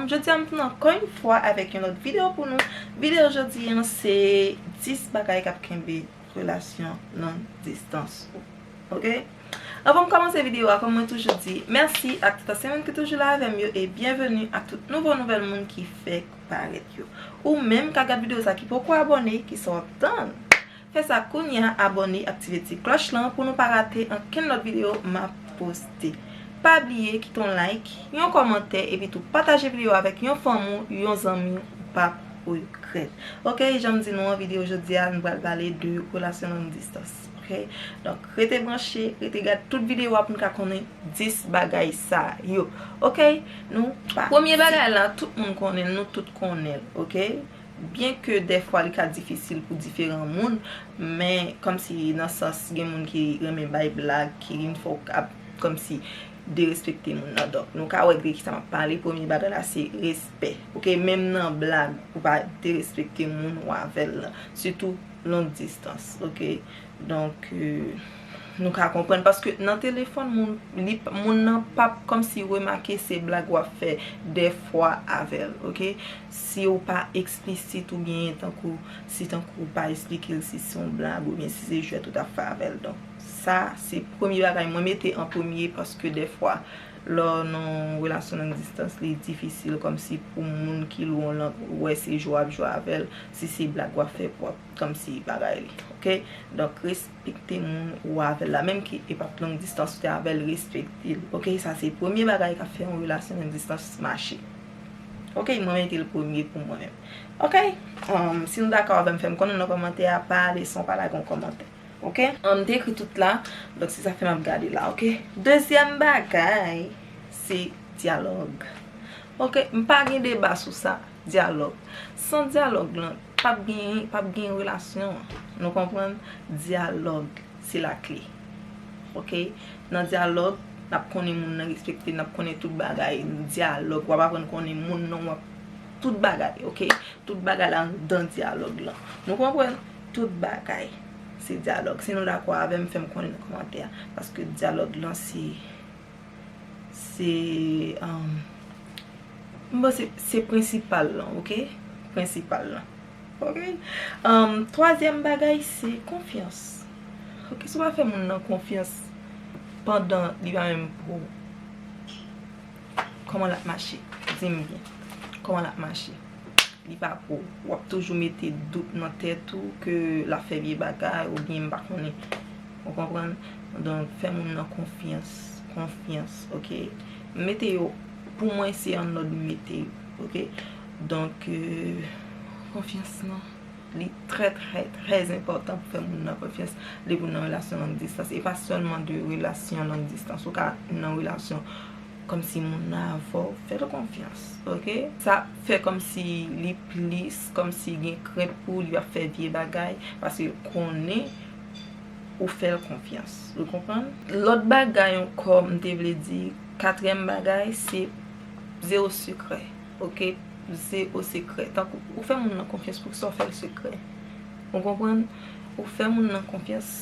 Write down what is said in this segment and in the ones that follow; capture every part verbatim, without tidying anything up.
Jodi a m tounen ankò yon fwa avèk yon lòt videyo pou nou. Videyo jodi a se dis bagay k ap kenbe relasyon long distans ou. Oke? Anvan m kòmanse videyo a, kòm mwen toujou di, mèsi ak tout ansyen moun ki toujou la avè m yo e byenveni ak tout nouvo nouvèl moun ki fèk parèt yo. Ou menm k ap gad videyo sa ki poko abòne, kisa w ap tann? Fè sa kounye a, abòne, aktive ti klòch lan pou nou pa rate ankenn lòt videyo m ap poste. Pa bliye kite yon like, yon kòmantè epi tou pataje videyo avèk yon fanmi w, yon zanmi w, ou p ap regrèt. Oke, jan m di nou an, videyo jodi a nou pral pale de relasyon long distans. Oke? Donk rete branche, rete gad tout videyo a pou n ka konnen dis bagay sa yo. Oke? Nou pa Premye bagay la, tout moun konnen l, nou tout konnen l. Oke? Byenke dèfwa li ka difisil pou diferan moun, men kòmsi nan sans gen moun ki renmen bay blag, ki vin fè w ap kòmsi derespekte moun nan. Donk nou ka wè de kisa m ap pale. Premye bagay la se respè. Oke, menm nan blag, ou pa derespekte moun ou avè l lan. Sitou long distans, oke? Donk, euh, nou ka konprann, paske nan telefòn, moun, li, moun nan p ap kòmsi remake se blag w ap fè dèfwa avè l, oke? Si w pa eksplisit oubyen tankou, si tankou w pa eksplike l si se yon blag oubyen si se jwèt ou t ap fè avè l. Donk, sa, se premye bagay mwen mete an premye, paske dèfwa, lè w nan yon relasyon long distans, li difisil kòmsi pou moun ki lwen w lan wè se jwe w ap jwe avè l, si se blag w ap fè pou w ap kòmsi bagay li, oke? Donk, respekte moun ou avè l la, menm ki e pa t long distans ou te avè l, respekte l, oke? Sa se premye bagay k ap fè yon relasyon long distans mache. Oke, mwen mete l premye pou mwen menm. Oke? Um, si nou dakò avè m, fè m konnen nan kòmantè a, pa ale san w pa lage yon kòmantè. Oke? Um, m te ekri tout la, donk se sa fè m ap gade la, oke? Dezyèm bagay, se dyalòg. Oke? M pa gen deba sou sa. Dyalòg. San dyalòg lan, p ap gen, p ap gen relasyon. Nou konprann? Dyalòg, se lakle. Oke? Nan dyalòg, n ap konnen moun nan respekte, n ap konnen tout bagay. Dyalòg, w ap aprann konnen moun nan, w ap tout bagay, oke? Tout bagay la anndan dyalòg lan. Nou konprann? Tout bagay, se dyalòg. Si nou dakò avè m, fè m konnen nan kòmantè a. Paske dyalòg lan, se, se, um, m panse se prensipal lan, oke? Prensipal lan. Oke? Um, twazyèm bagay, se konfyans. Oke, si w pa fè moun nan konfyans pandan li pa menm pran w, kòman l ap mache? Di m byen. Kòman l ap mache? Li pa pou ou. W ap toujou mete dout nan tèt ou ke l ap fè vye bagay oubyen m pa konnen. Ou konprann? Donk, fè moun nan konfyans. Konfyans, oke? M mete yo, pou mwen, se an òd m mete yo, oke? Donk, euh, konfyans nan, li trè, trè, trè enpòtan pou fè moun nan konfyans. Depi w nan relasyon long distans, e pa sèlman de relasyon long distans. Ou ka nan relasyon kòmsi moun nan avè w, fè l konfyans, oke? Sa fè kòmsi li plis, kòmsi gen krent pou li ap fè vye bagay, paske l konnen ou fè l konfyans. Ou konprann? Lòt bagay ankò, m te vle di, katriyèm bagay, se zewo sekrè, oke? Zewo sekrè. Tankou, ou fè moun nan konfyans, poukisa w fè l sekrè? Ou konprann? Ou fè moun nan konfyans,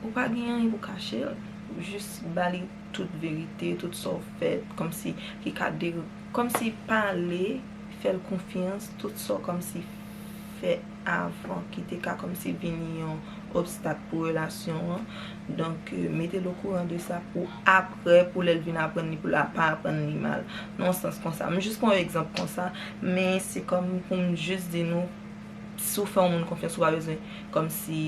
ou pa gen anyen pou kache l. Ou jis ba li tout verite, tout sa w fè, kòmsi ki ka de, kòmsi pale, fè l konfyans, tout sa w kòmsi fè avan ki te ka kòmsi vin yon obstak pou relasyon an. Donk, euh, mete l okouran de sa pou apre, pou lè l vin aprann li, pou l pa aprann li mal. Nan yon sans konsa. M jis pran yon egzanp konsa, men se kòm pou m jis di nou, si w fè yon moun konfyans, ou pa bezwen kòmsi,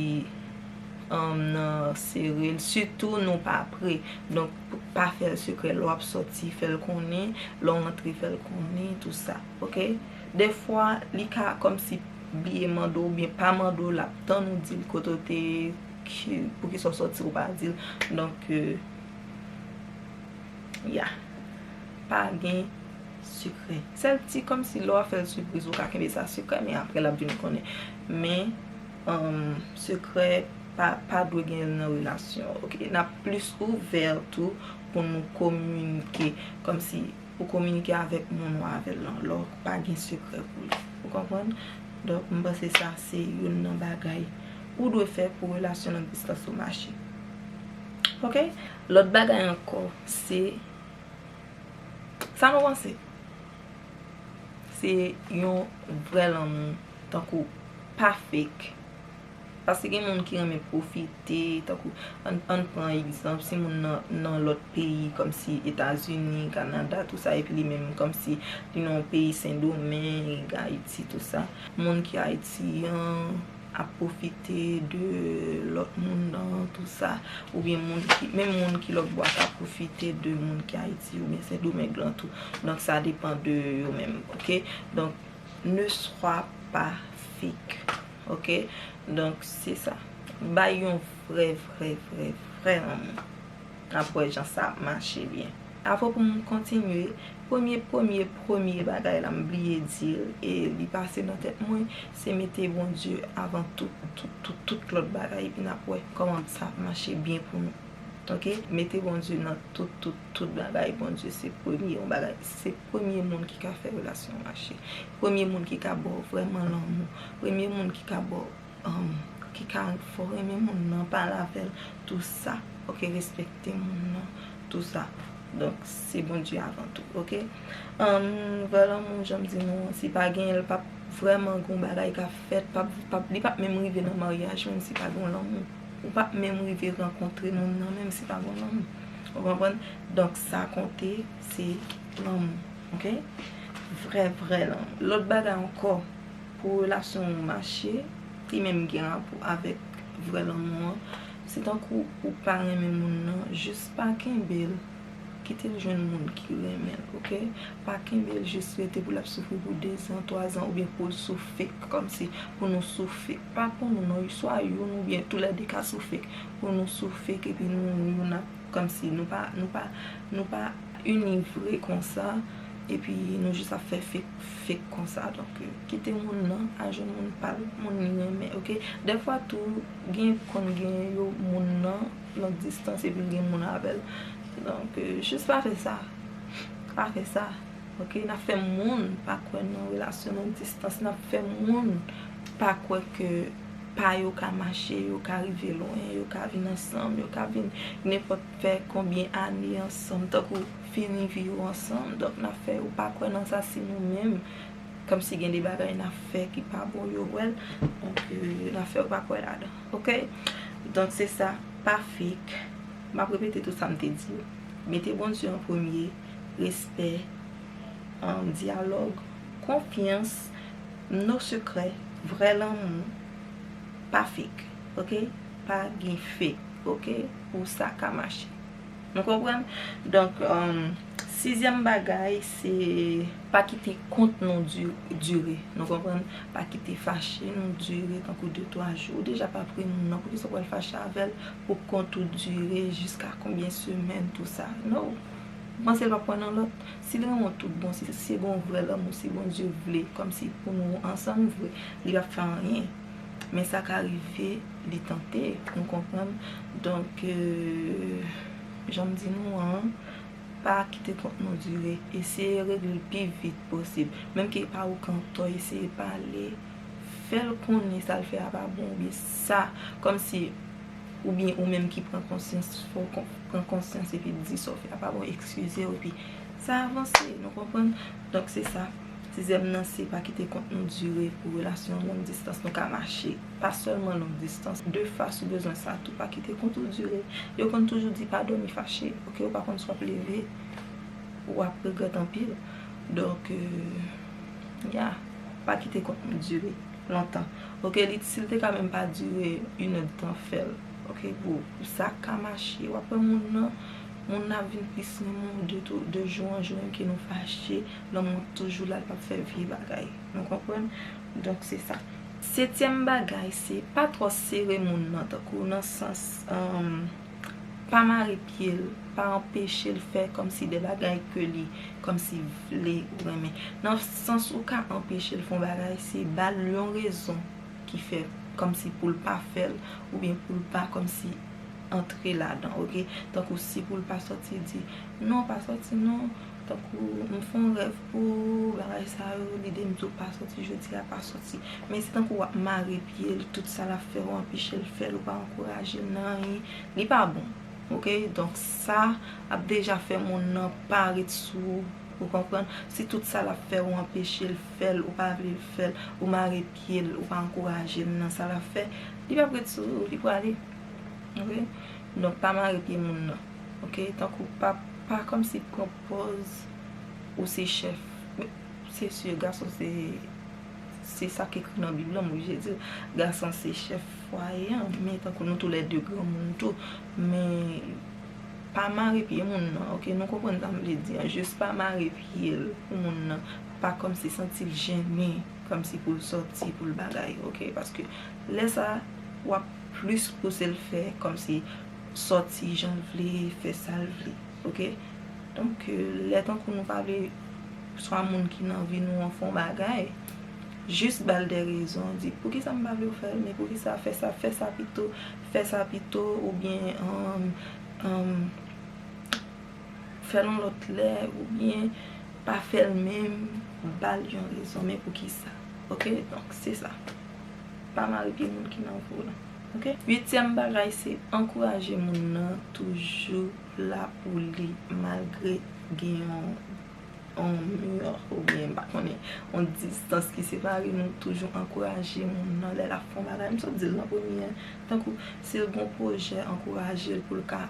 um, nan sere l, sitou nou pa pre. Donk, pa fè l sekrè. Lè w ap sòti, fè l konnen. Lè w rantre, fè l konnen, tou sa. Oke? Dèfwa, li ka kòmsi bliye mande w oubyen pa mande w, l ap tann ou di l kote w te ye, ki, poukisa w sòti, ou pa di l. Donk, euh, ya. Pa gen sekrè. Sèl ti kòmsi lè w ap fè l sipriz, ou ka kenbe sa sekrè, men apre l ap vin konnen. Men, um, sekrè pa, pa dwe gen nan relasyon, oke? N ap plis ouvè tou pou nou kominike, kòmsi ou kominike avèk moun ou avè l lan, lè w pa gen sekrè pou li. Ou konprann? Donk, m panse sa se youn nan bagay ou dwe fè pou relasyon long distans ou mache. Oke? Lòt bagay ankò, se, sa nou panse? Se yon vrè lanmou, tankou pa fake. Paske gen moun ki renmen pwofite, tankou, ann, ann pran egzanp, si moun nan, nan lòt peyi, kòmsi Etazini, Kanada, tou sa, epi li menm, kòmsi li nan yon peyi Sendomeng, Ayiti, tou sa. Moun ki Ayiti an ap pwofite de lòt moun nan, tou sa. Oubyen moun ki, menm moun ki lòt bò a ka pwofite de moun ki Ayiti oubyen Sendomeng lan tou. Donk, sa depann de yo menm, oke? Donk, ne sois pas fake, oke? Donk, se sa. Bay yon vrè, vrè, vrè, vrè lanmou. N ap wè jan sa ap mache byen. Avan pou m kontinye, premye, premye, premye bagay la, m bliye di l, e li pase nan tèt mwen, se mete Bondye avan tout, tout, tout, tout lòt bagay, epi n ap wè kòman sa ap mache byen pou nou. Oke? Mete Bondye nan tout, tout, tout bagay. Bondye se premye, yon bagay, se premye moun ki ka fè relasyon mache. Premye moun ki ka ba w vrèman lanmou. Premye moun ki ka ba w, um, ki ka fè w renmen moun nan, pale avè l, tou sa. Oke, respekte moun nan, tou sa. Donk, se Bondye avan tou, oke? Um, vrè lanmou, jan m di nou an, si pa genyen l, p ap vrèman gon bagay k ap fèt, p ap, p ap, li p ap menm rive nan maryaj, menm si pa gon lanmou. Ou p ap menm rive rankontre moun nan, menm si pa gon lanmou. Ou konprann? Donk, sa konte, se lanmou, oke? Vrè, vrè lanmou. Lòt bagay ankò, pou relasyon w mache, ki menm gen rapò avèk vrè lanmou an, se tankou ou pa renmen moun nan, jis pa kenbe l. Kite l jwenn moun ki renmen l, oke? Pa kenbe l jis rete pou l ap soufri pou dezan, twazan, oubyen pou l sou fake, kòmsi pou nou sou fake. Pa pou nou non, swa youn oubyen toulède ka sou fake. Pou nou sou fake epi nou, nou youn ap, kòmsi nou pa, nou pa, nou pa ini vre konsa, epi nou jis ap fè fake, fake konsa. Donk, kite moun nan al jwenn moun pa l, moun li renmen, oke? Dèfwa tou, gen, konn gen yo moun nan long distance epi l gen moun avè l. Donk, euh, jis pa fè sa. Pa fè sa. Oke, n ap fè moun pa kwè nan relasyon long distance. N ap fè moun pa kwè ke pa yo ka mache, yo ka rive lwen, yo ka vin ansanm, yo ka vin nenpòt fè konbyen ane ansanm, tankou fini vi yo ansanm. Donk, n ap fè yo pa kwè nan sa si nou menm, kòmsi gen de bagay n ap fè ki pa bon, yo wè l. Donk, euh, n ap fè yo pa kwè ladan. Oke? Donk, se sa, pa fake. M ap repete tout sa m te di yo. Mete Bondye an premye, respè, um, dyalòg, konfyans, no sekrè, vrè lanmou, pa fake, oke? Pa gen fake, oke? Pou sa ka mache. Nou konprann? Donk, um, sizyèm bagay, se pa kite kont nou di-, dire. Nou konprann? Pa kite fache nou dire tankou de, twa jou. Ou deja p ap ri moun nan, poukisa w pral fache avè l pou kont ou dire jiska konbyen semèn, tou sa? No. Ou panse l p ap pran nan lòt? Si l renmen w tout bon, si se gon vrè lanmou, si Bondye vle, kòmsi pou nou ansanm vre, li p ap fè anyen. Men sa ka rive, li tante, nou konprann? Donk, euh, jan m di nou an, pa kite kont nou dire. Eseye regle l pi vit posib. Menm ke pa ou ki antò, eseye pale. Fè l konnen sa l fè a pa bon, oubyen sa, kòmsi, oubyen ou menm ki pran konsyans, fò w kon-, pran konsyans epi di sa w fè a pa bon, eskize w, epi sa avanse, nou konprann? Donk, se sa. Sizyèm nan, se pa kite kont nou dire pou relasyon long distance nou ka mache. Pa sèlman long distance, de fas ou bezwen sa tou, pa kite kont ou dire. Yo konn toujou di pa dòmi fache, oke, ou pa konn si w ap leve, w ap regrèt anpil. Donk, euh, ya, pa kite kont nou dire lontan. Oke, li, si l te ka menm pa dire inèdtan, fè l. Oke, pou, pou sa ka mache, w ap wè moun nan, moun nan ap vin plis renmen w de tou, de jou an jou, menm ke nou fache, lanmou toujou la, l p ap fè vye bagay. Nou konprann? Donk, se sa. Setyèm bagay, se pa twò sere moun nan, tankou nan sans, um, pa mare pye l, pa anpeche l fè kòmsi de bagay ke li, kòmsi vle ou renmen. Nan sans ou ka anpeche l fè yon bagay, se ba l yon rezon ki fè kòmsi pou l pa fè l, oubyen pou l pa kòmsi antre ladan, oke? Tankou si pou l pa sòti, di, "Non, pa sòti non, tankou m fè yon rèv pou ou, bagay sa yo, lide m di w pa sòti jodi a, pa sòti." Men se tankou w ap mare pye l, tout sa l ap fè, w anpeche l fè l, ou pa ankouraje l nan anyen, li pa bon, oke? Donk, sa ap deja fè moun nan pa ret sou Ou konprann? Si tout sa l ap fè, ou anpeche l fè l, ou pa vle l fè l, ou mare pye l, ou pa ankouraje l nan sa l ap fè, li p ap ret sou ou, li prale. Ok? Donk, pa mare pye moun nan. Ok? Tankou pa, pa kòmsi pran pòz ou se chèf. Se si gason se, se sa k ekri nan Bib la, m oblije di l. Gason se chèf fwaye an, men tankou nou toulède granmoun tou. Men pa mare pye moun nan, ok? Nou konprann sa m vle di an. Jis pa mare pye l pou moun nan pa kòmsi santi l jennen, kòmsi pou l sòti, pou l bagay, ok? Paske lè sa, w ap plis pouse l fè kòmsi sòti jan l vle, fè sa l vle, ok? Donk, euh, lè tankou nou pa vle swa moun ki nan vi nou an fè yon bagay, jis ba l de rezon, di, "Poukisa m pa vle w fè l? Men poukisa fè sa, fè sa pito, fè sa pito," oubyen, um, um, fè l yon lòt lè, oubyen pa fè l menm, ba l yon rezon, men poukisa. Ok? Donk, se sa. Pa mare pye moun ki nan vi w lan. Ok? Uityèm bagay, se ankouraje moun nan, toujou la pou li, malgre gen yon, yon mi oubyen, m pa konnen, yon distans ki separe nou, toujou ankouraje moun nan lè l ap fè yon bagay. M sot di l nan premye, tankou si l gen yon pwojè, ankouraje l pou l ka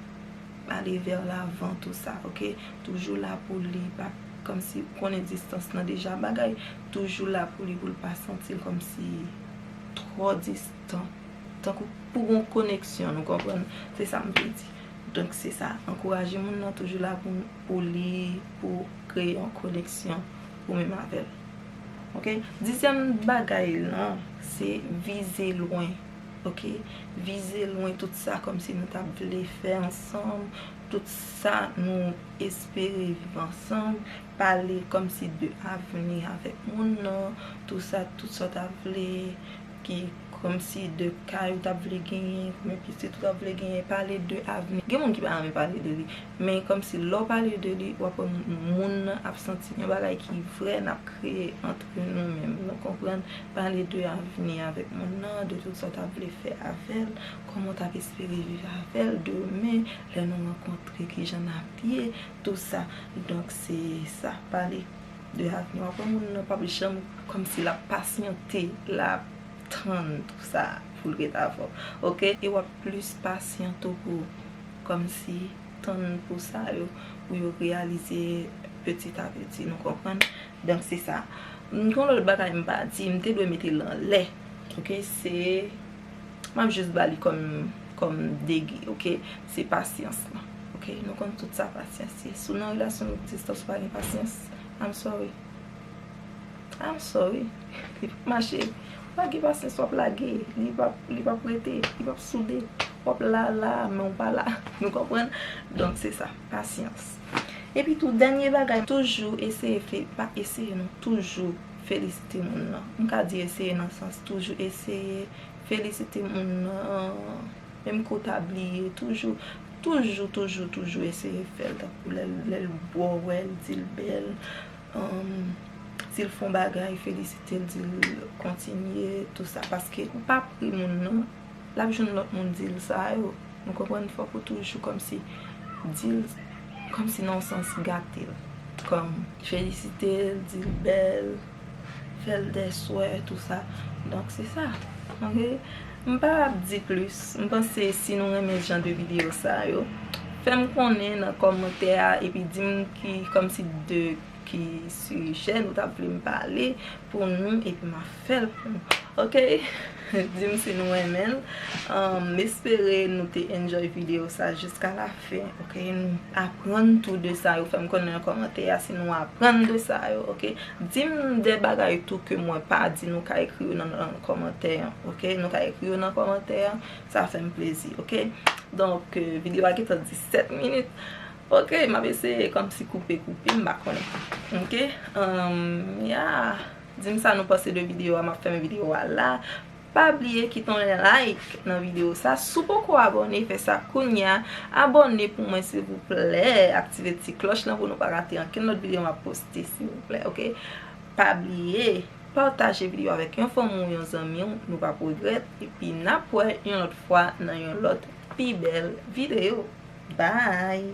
ale vè lavan, tou sa, ok? Toujou la pou li, pa kòmsi, konnen distans lan deja bagay, toujou la pou li, pou l pa santi l kòmsi twò distan. Tankou pou gon koneksyon, nou konprann? Se sa m vle di. Donk, se sa. Ankouraje moun nan, toujou la pou, pou li, pou kreye yon koneksyon ou menm avè l. Ok? Dizyèm bagay lan, se vize lwen. Ok? Vize lwen, tout sa kòmsi nou t ap vle fè ansanm, tout sa nou espere viv ansanm, pale kòmsi de avni avèk moun nan, tou sa, tout sa w t ap vle, ki kòmsi de kay ou t ap vle genyen, konbyen pitit ou t ap vle genyen, pale de avni. Gen moun ki pa renmen pale de li, men kòmsi lè w pale de li, w ap wè moun nan ap santi yon bagay ki vrè n ap kreye antre nou menm. Nou konprann? Pale de avni avèk moun nan, de tout sa w t ap vle fè avè l, kòman w t ap espere viv avè l demen, lè nou rankontre, kijan n ap ye, tou sa. Donk, se sa, pale de avni. W ap wè moun nan p ap janm kòmsi l ap pasyante, l ap tann tou sa pou l ret avè w. Ok? E w ap plis pasyan tou pou kòmsi tann pou sa yo, pou yo reyalize petit à petit, nou konprann? Donk, se sa. M gen yon lòt bagay m pa di, m te dwe mete l anlè. Ok? Se, m ap jis ba li kòm, kòm degi, ok? Se pasyans lan. Ok? Nou konn tout sa pasyans ye. Si w nan relasyon long distans, ou pa gen pasyans, I'm sorry. I'm sorry. Li p ap mache. Ou pa gen pasyans, w ap lage. Li p ap, li p ap rete. Li p ap soude. W ap la, la, men w pa la. Nou konprann? Donk, se sa. Pasyans. Epi tou, dènye bagay, toujou eseye fe-, pa eseye non, toujou felisite moun nan. M ka di eseye nan sans toujou eseye felisite moun nan. Menm ke w ta bliye, toujou, toujou, toujou, toujou eseye fè l tankou lè, lè l bo w, wè l, di l bèl. Ahn, si l fè yon bagay, felisite l, di l kontinye, tou sa. Paske ou pa pri moun nan, l ap jwenn lòt moun di l sa yo. Nou konprann? Fòk ou toujou kòmsi di l, kòmsi nan yon sans gate l. Kòm felisite l, di l bèl, fè l dè swè, tou sa. Donk, se sa. Ok? M pa ap di plis. M panse si nou renmen jan de videyo sa yo, fè m konnen nan kòmantè a, epi di m ki, kòmsi de ki sijè nou t ap vle m pale pou nou, epi m ap fè l pou nou. Ok? Di m si nou renmen l. Ahn, m espere nou te enjoy videyo sa jiska la fen, ok? Nou aprann tou de sa yo, fè m konnen nan kòmantè a si nou aprann de sa yo, ok? Di m de bagay tou ke mwen pa di, nou ka ekri yo nan, nan kòmantè an, ok? Nou ka ekri yo nan kòmantè an, sa fè m plezi, ok? Donk, euh, videyo a gentan disèt minit. Ok, m ap eseye kòmsi koupe, koupe, m pa konnen. Ok? Ahn, ya. Di m sa nou panse de videyo a, m ap fèmen videyo a la. Pa bliye kite yon like nan videyo sa. Si w poko abòne, fè sa kounya. Abòne pou mwen, silvouplè. Aktive ti klòch lan pou nou pa rate ankenn lòt videyo m ap poste, silvouplè. Ok? Pa bliye, pataje videyo avèk yon fanmi w, yon zanmi w. Nou p ap regrèt. Epi n ap wè yon lòt fwa nan yon lòt pi bèl videyo. Bye!